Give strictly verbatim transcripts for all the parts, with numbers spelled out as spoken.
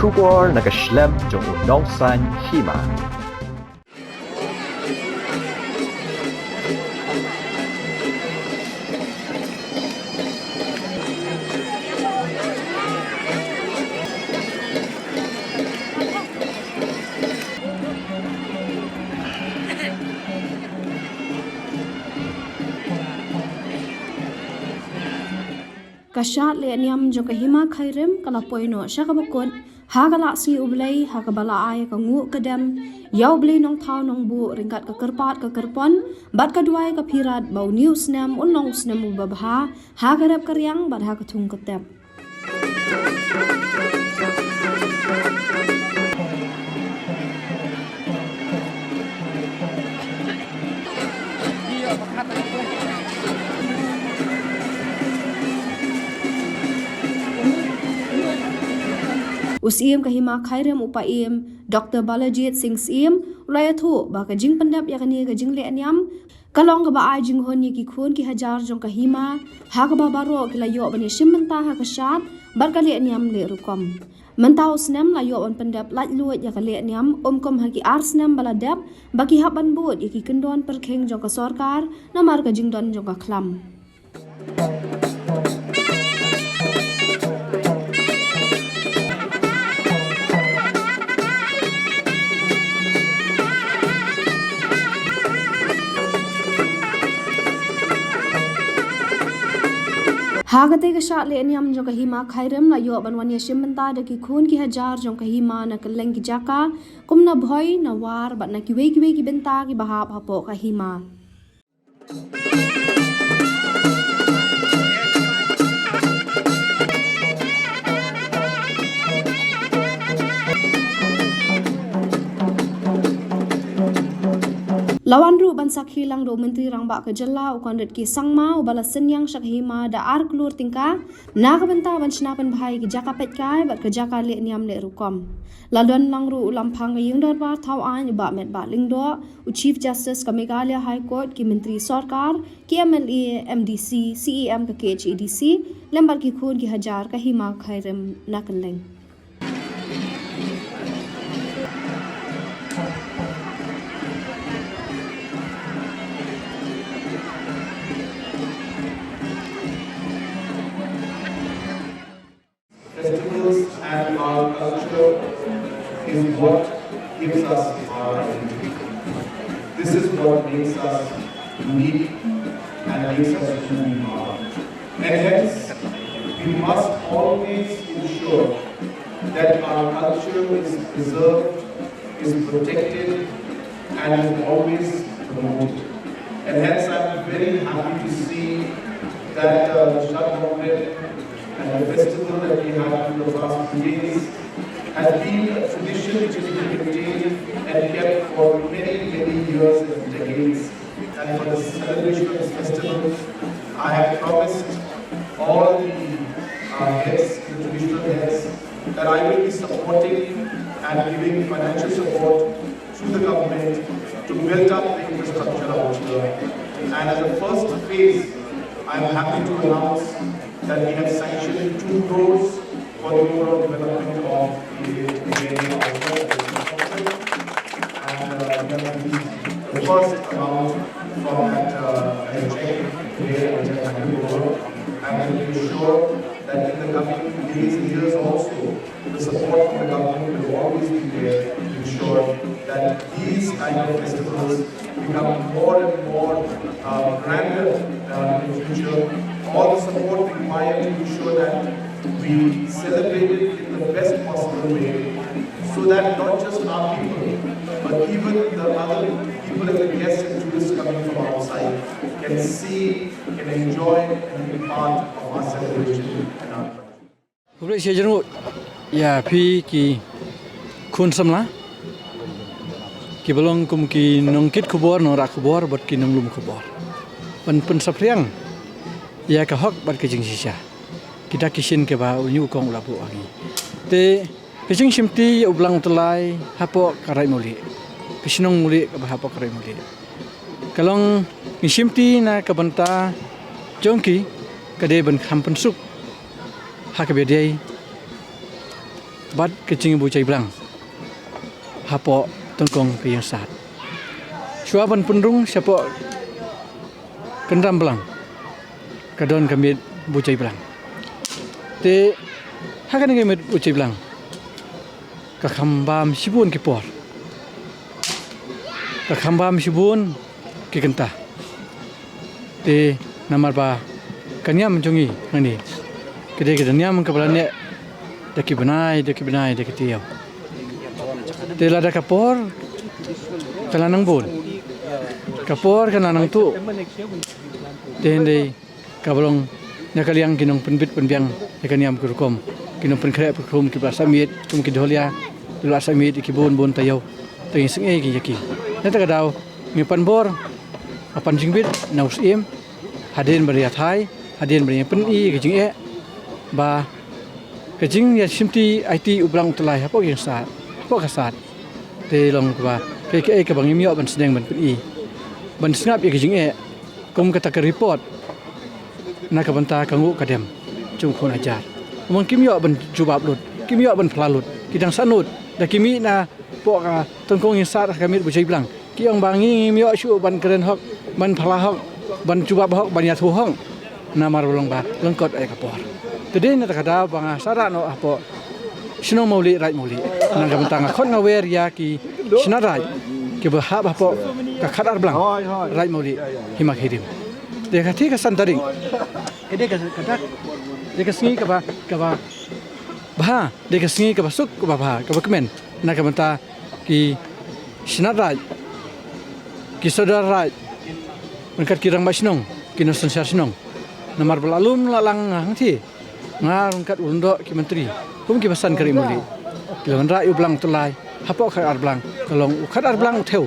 Khubor na ka shlem jong u nongsan hima. Ka shad leh niam jong ka hima Khyrim ka la poi noh sha kaba kut ha ka la sngi U Blei, ha kaba la ai ka nguh ka dem ïa U Blei Nongthaw Nongbuh ryngkat ka kyrpad ka kyrpon bad ka duwai ka phirat ba une u snem un long u snem uba bha ha ka rep ka riang bad ha ka thung ka tep. U Syiem ka hima Khyrim u Paiem Doctor Balajied Singh Syiem u la ïathuh ba ka jingpyndep ïa kane ka jingleh niam ka long kaba ai jinghun ïa ki khun ki hajar jong ka hima ha kaba baroh ki la ïoh ban ïashim bynta ha ka shad bad ka leh niam leh rukom. Mynta u snem la ïoh ban pyndep laitluid ïa ka leh niam, um kum ha ki ar snem ba la dep ba ki hap ban bud ïa ki kyndon pyrkhing jong ka sorkar namar ka jingdon jong ka khlam. Ha katei ka shad leh niam jong ka hima Khyrim la ïoh ban wan ïashim bynta da ki khun ki hajar jong ka hima na kylleng ki jaka kum na Bhoi, na War bad na kiwei kiwei ki bynta kiba hap hapoh ka hima. La wan ruh ban sakhi lang da u Myntri Rangbah ka jylla u Conrad K Sangma uba la synñiang sha ka hima da ar klur tyngka na ka bynta ban shna pynbha ïa ki jaka peitkai bad ka jaka leh niam leh rukom. La don lang ruh u Lamphang ka Ïing Dorbar Thaw Aiñ u Bah Metbah Lyngdoh, u Chief Justice ka Meghalaya High Court, ki Myntri Sorkar, ki M L A, M D C, C E M ka K H A D C lem bad ki khun ki hajar ka hima Khyrim na kylleng. Festivals and our culture is what gives us our identity. This is what makes us unique and makes us who we are. And hence, we must always ensure that our culture is preserved, is protected, and is always promoted. And hence, I'm very happy to see that uh, the Shad Hornbill and the festival that we had in the past few days has been a tradition which has been maintained and kept for many, many years and decades. And for the celebration of this festival, I have promised all the uh, heads, the traditional heads, that I will be supporting and giving financial support through the government to build up the infrastructure out here. And as a first phase, I'm happy to announce that we have sanctioned two crores for the overall development of the area out here. And uh, we have released the first amount from that uh, check today, which I hand over. And we will ensure that in the coming days and years also, the support from the government will always be there to ensure that these kind of festivals become more and more uh, grander uh, in the future. All the support required to ensure that we celebrate it in the best possible way so that not just our people, but even the other people and the guests and tourists coming from outside can see, can enjoy and be part of our celebration and our culture. Khublei shibun ïa phi ki khun samla kiba long kum ki nongkit khubor, nongrah khubor bad ki nonglum khubor ban pynsaphriang ïa ka hok bad ka jingshisha. Kita ki shin kiba u ñiuh kong u la buh ha ngi. Te ka jingshimti ïa u blang u tyllai hapoh ka Raid Mawlieh, ka shnong Mawlieh kaba hapoh ka Raid Mawlieh, ka long ka jingshimti na ka bynta jong ki, ka dei ban kham pynsuk ha kaba ïadei bad ka jingbujaiblang hapoh tyngkong ka ïingsad. Shuwa ban pynrung shapoh kynram blang ka don ka miet bujaiblang. Te ha kane ka miet bujaiblang ka kham bam shibun ki por, ka kham bam shibun ki kynta. Te namar ba ka niam jong ngi hangne ka dei ka niam kaba la neh da ki bnai, da ki bnai, da ki taïew. Te lada ka por ka la nang bun, ka por ka la nang tuh, te hynrei kaba long na ka liang ki nongpynbit pynbiang ïa ka niam ka rukom, ki nongpynkhreh pynkhrum kiba la sah miet kum ki dholia, kiba la sah miet ïa ki bun bun taïew. Te ngi sngewsih ïa ki. Na kata ka daw ngi pan bor, ngi pan jingbit na u Syiem, hadien ba ïa thai, hadien ba ïa pyni ka jingeh ba ka jingïashimti aiti u Blang u Tyllai hapoh ka ïingsad, hapoh ka sad. Te long kaba kaei kaei kaba ngim ïoh ban sneng ban pyni, ban sngap ïa ka jingeh kum kata ka report na ka bynta ka nguh ka dem jong u khun hajar. Ym, kim ïoh ban jubab lut, kim ïoh ban phla lut, ki dang sahnud da ki mih na poh ka tyngkong ïingsad ha ka miet bujaiblang. Ki ong ba ngi ngim ïoh shuh ban kren hok, ban phla hok, ban jubab hok, ban ïathuh hok. Namar ba long ba lyngkot ïa ka por. Te dei na kata ka daw ba nga sa rah noh hapoh shnong Mawlieh, Raid Mawlieh, na ka bynta nga khot nga wer ïa ki Shnat Raid kiba hap hapoh ka khatar blang Raid Mawlieh, Hima Khyriem. Dei ka thik ka san tarik. Ka dei ka, ka dak, dei ka sngi kaba, kaba bha, dei ka sngi kaba suk, kaba bha, kaba kmen na ka bynta ki Shnat Raid, ki Sordar Raid, ryngkat ki Rangbah Shnong, ki nongsynshar shnong. Namar ba la lum la lang hangthie, nga ryngkat u Lyngdoh ki Myntri kum kiba san ka Raid Mawlieh, ki la wanrah ïa u Blang u Tyllai hapoh ka khatar blang, ka long u khatar blang u thew.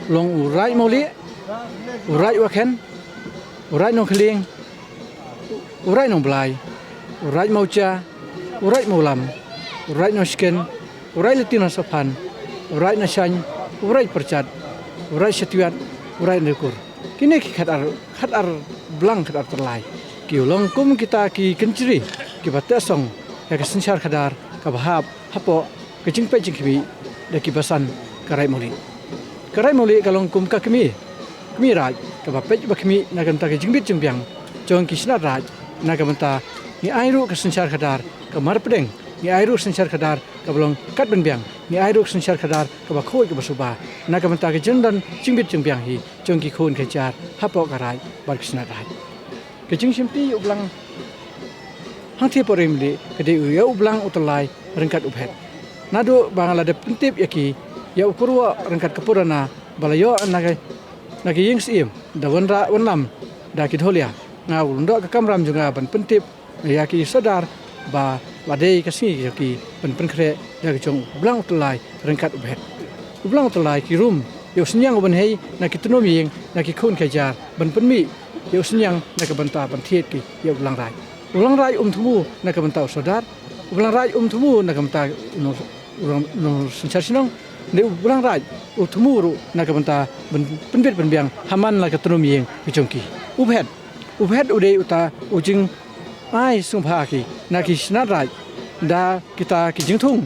Long u Raid Mawlieh, u Raid Wakhen, u Raid Nongkhylleng, u Raid Nongblai, u Raid Mawja, u Raid Mawlam, u Raid Nongsken, u Raid Lytieng Nangsaphan, u Raid Nashain, u Raid Pyrchat, u Raid Shatiwat, u Raid Nrikur. Kine ki khatar, khatar blang, khatar tyllai, ki long kum kita ki kynjri kiba teh song ïa ka synshar khadar kaba hap hapoh ka jingpeit jingkhmih da kiba san ka Raid Mawlieh. Ka Raid Mawlieh ka long kum ka kmie, kmie raid kaba peit ba khmih na ka bynta ka jingbit jingbiang jong ki Shnat Raid. Na ka bynta ngi ai ruh ka synshar khadar ka marpdeng, ngi ai ruh ka synshar khadar kaba long katban biang, ngi ai ruh ka synshar khadar kaba khuid kaba suba na ka bynta ka jingdon jingbit jingbiang hi jong ki khun ki jar hapoh ka raid bad ki Shnat Raid. Ka jingshimti ïa u Blang hangthie hapoh Raid Mawlieh ka dei ïa u Blang u Tyllai ryngkat u Bhet. Naduh ba nga la dep pyntip ïa ki, ïa u Kyrwoh ryngkat ka Purana ba la ïoh na ka, na ka ïing Syiem da wanrah wanlam da ki dholia, nga u Lyngdoh ka kamram jong nga ban pyntip ïa ki Sordar ba la dei ka sngi jong ki ban pynkhreh ïa ka jong u Blang u Tyllai ryngkat u Bhet. U Blang u Tyllai ki rum ïa u synñiang u bynhei na ki tnum ïing, na ki khun ki jar ban pynmih ïa u synñiang na ka bynta ban thied ki ïa u Blang Raid. U Blang Raid um thmu na ka bynta u Sordar, u Blang Raid um thmu na ka bynta u nong, u nong, u nongsynshar shnong, ne u Blang Raid u thmu ruh na ka bynta ban pynbit pynbiang ha man la ka tnum ïing ka jong ki. U Bhet, u Bhet u dei uta u jing ai sngewbha ki na ki Shnat Raid da kita ki jingthung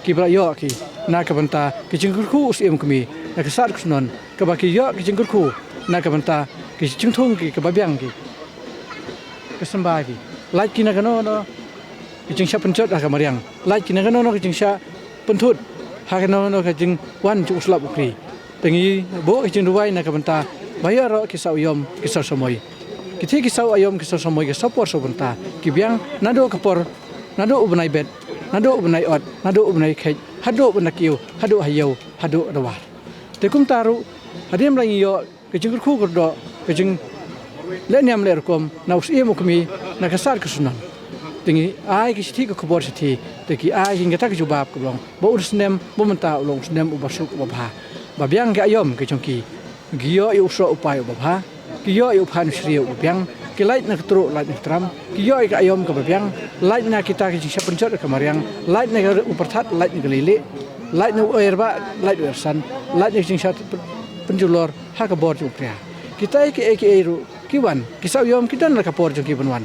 kiba la ïoh ki na ka bynta ki jingkyrkhu u Syiem Kmie na ka Sad Ksunon, kaba ki ïoh ki jingkyrkhu na ka bynta ki jingthung ki kaba biang ki. Ka symbai ki, lait ki na kano kano ki jingshah pynjot ha ka mariang, lait ki na kano kano ki jingshah pynthut ha kano kano ka jingwan jong u slap u kri. Te ngi buh ki jingduwai na ka bynta ba ïoh ruh ki saw aïom ki saw samoi. Ki thie ki saw aïom ki saw samoi ki saw por saw bynta ki biang naduh ka por, naduh u bnai bet, naduh u bnai ot, naduh u bnai kheit, haduh u bnai kiew, haduh ha ïew, haduh ha dwar. Te kumta ruh hadien ba ngi ïoh ka jingkyrkhu kyrdoh, ka jingleh niam leh rukom na u Syiem u Kmie, na ka Sad Ksunon, te ngi ai ki shithi ka khubor shithi, te ki ai ki ngata ka jubab ka long ba u snem ba mynta u long u snem uba suk uba bha. Ba biang ki aïom ki jong ki, ki ïoh ïa u soh u pai uba bha, ki ïoh ïa u phan u shriew uba biang, ki lait na ka truh lait na ka tram, ki ïoh ïa ka aïom kaba biang, lait na kita ki jingshah pynjot ka mariang, lait na ka u pyrthat, lait na ka leilieh, lait na u erbah, lait u ersan, lait na ki jingshah pyn-, pynjulor ha ka bor jong u phria. Kita kiei kiei ruh ki wan, ki saw aïom ki don la ka por jong ki ban wan.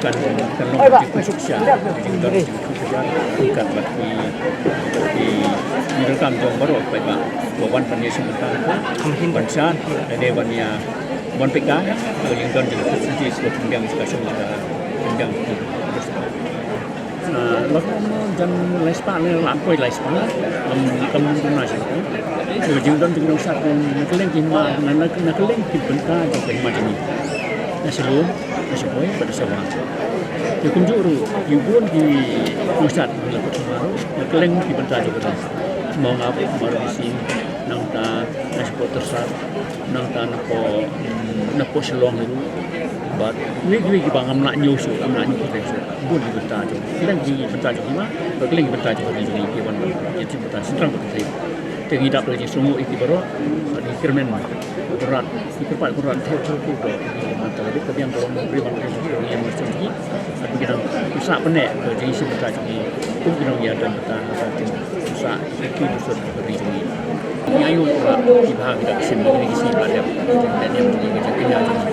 Kan kan long ka jingpynshukshah, ka jingdon ka jingpynshukshah ryngkat bad ki, ki, ki donkam jong baroh paidbah ba wan ban ïashem bynta, ban shad, lane ban ïa, ban peit ka, ka jingdon jong ka facility sha ka pynbiang, sha ka shong, sha ka pynbiang. Ah, la jan lai spah ne la poi lai spah, lam kam duna sha ka jingdon jingdon sha ka na kylleng ki hima, na, na, na kylleng ki bynta jong ka hima jong ngi. Na sha lum, na sha poi bad na sha wan. Te kumjuh ruh ki bun ki nongshad la put sha ruh na kylleng ki bynta jong ka. Mawngap, Mawryngkneng, nangta na sha poi Tyrsad, nangta na poi, na poi Shillong ruh. Bad kiwei kiwei kiba ngam lah ñiew shuh, ngam lah ñiew pyrthei shuh. Bun ki bynta jong, kylleng ki bynta jong hima, bad kylleng ki bynta jong ka ri jong ngi ki wan ïa ki bynta shynrang bad pyrthei. Te ngi dap da ka jingsngewnguh ïa ki baroh, bad ngi kyrmen Kynrad, ngi kyrpad Kynrad thew thew ki baroh, ngi mynta ka bit ka biang ka long briew ban briew ka ngi ïa mynsiem ki. Bad ngi dang sah pyneh ka jingshisha bynta jong ngi, kum ki nongïadon bynta ha ka ktien sah ïa ki dustur ka ri jong ngi. Ngi ainguh Kynrad, ki bha ki da ka shim, ki da ka shim ba dep, dep niam jong ngi, ka jingkynja jong ngi.